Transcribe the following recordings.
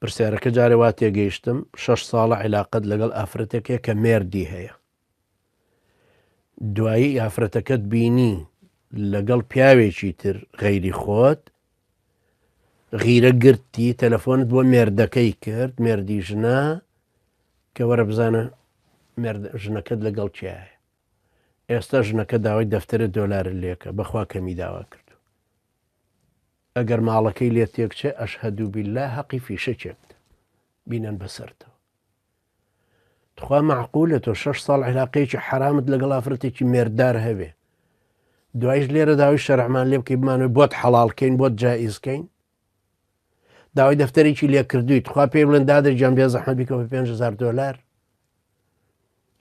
پرسیارەکە جارێ وا تێگەیشتم شەش ساڵە عیلاقەت لەگەڵ ئافرەتێک هەیە کە مێردی هەیە دوایی ئافرەتەکەت بینی لەگەڵ پیاوێکی تر غەیری خۆت غیرە گرتی تەلەفۆنت بۆ مێردەکەی کرد مێردی ژنە کە وەرە بزانە ژنەکەت لەگەڵ کیایە ئێستا ژنەکە داوای دەفتەرە دۆلارت لێکە بەخوا کەمی داوا کردو ئەگەر ماڵەکەی لێ تێکچێ ئەشهەدو بیللا هەقی فیشەکێک بینەن بەسەرتەوە تخوا مەعقولە تۆ شەش ساڵ عیلاقەیەکی حەرامت لەگەڵ ئافرەتێکی مێرددار هەبێ دوایش لێرە داوای شەرعمان لێ بکەی بمانەوەی بۆت حەڵاڵکەین بۆت جائیزکەین داوای دەفتەرێکی لێکردووی تخوا پێی بڵێن دادە گیان بێ زەحمەت بیکە بە 5000 دۆلار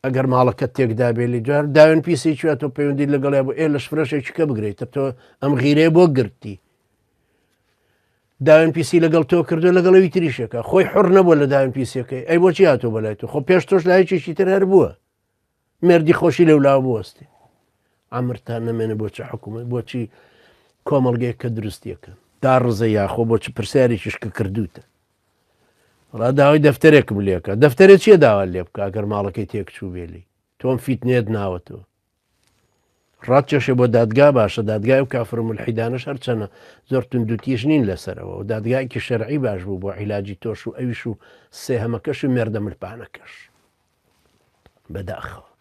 ئەگەر ماڵەکەت تێکدا بێ لی جار داوێن پیسی چوە تۆ پەیوەندی لەگەڵیا بۆ ئێ لەش فرەشێکی کە بگرێت تۆ ئەم غیرەیە بۆ گرتی داوێن پیسی لەگەڵ تۆ کردو لەگەڵ ئەوی تریشەکە خۆی حڕ نەبووە لە داوێن پیسەکەی ئەی بۆچی هاتۆ بەلای تۆ خۆ پێش تۆش لایەکێکی تر هەر بووە مێردی خۆشی لەولا بوەستێ ئەمرتان نەمێنێ بۆچی حکوومەت بۆچی کۆمەڵگەیەک کە دروستیەکەن داڕزە یاخۆ بۆچ پرسیارێکیش کە کردوتە ڕا داوای دەفتەرێکم لێکە دەفتەرێ چیە داوا لێ بکە ئەگەر ماڵەکەی تێکچوو بێلی تۆم فیتنێت ناوەتەوە ڕات کێشێ بۆ دادگا باشە دادگای و کافر و ملحیدانش هەرچەنە زۆر توندوتیژ نین لەسەرەوە و دادگایەکی شەرعی باش بوو بۆ عیلاجی تۆش و ئەویش و سێهەمەکەش و مێردە ملپانەکەش بەداخەوە.